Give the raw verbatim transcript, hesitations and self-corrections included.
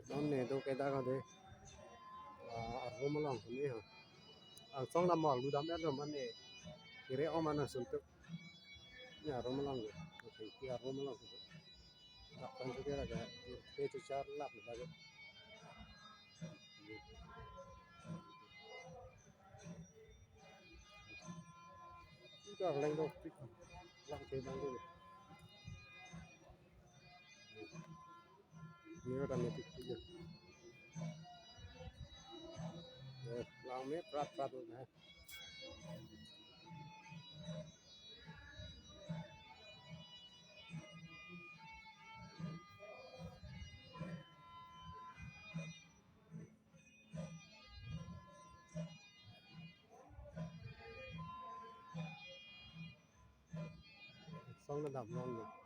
Non ne do ke dak ade. Ah, a-room along ne ha. Angsong dam mo, lu dam er lo mane. Kire o mane suntuk. Ne a-room along ne. Okay, ne a-room along. Dak kan ke lagi. Ke tu char lap lagi. Ita lang dopik. Lang ke lang dopik. Ni orang ni pikir. Eh, lang me prat prat na. Song na dam long lo.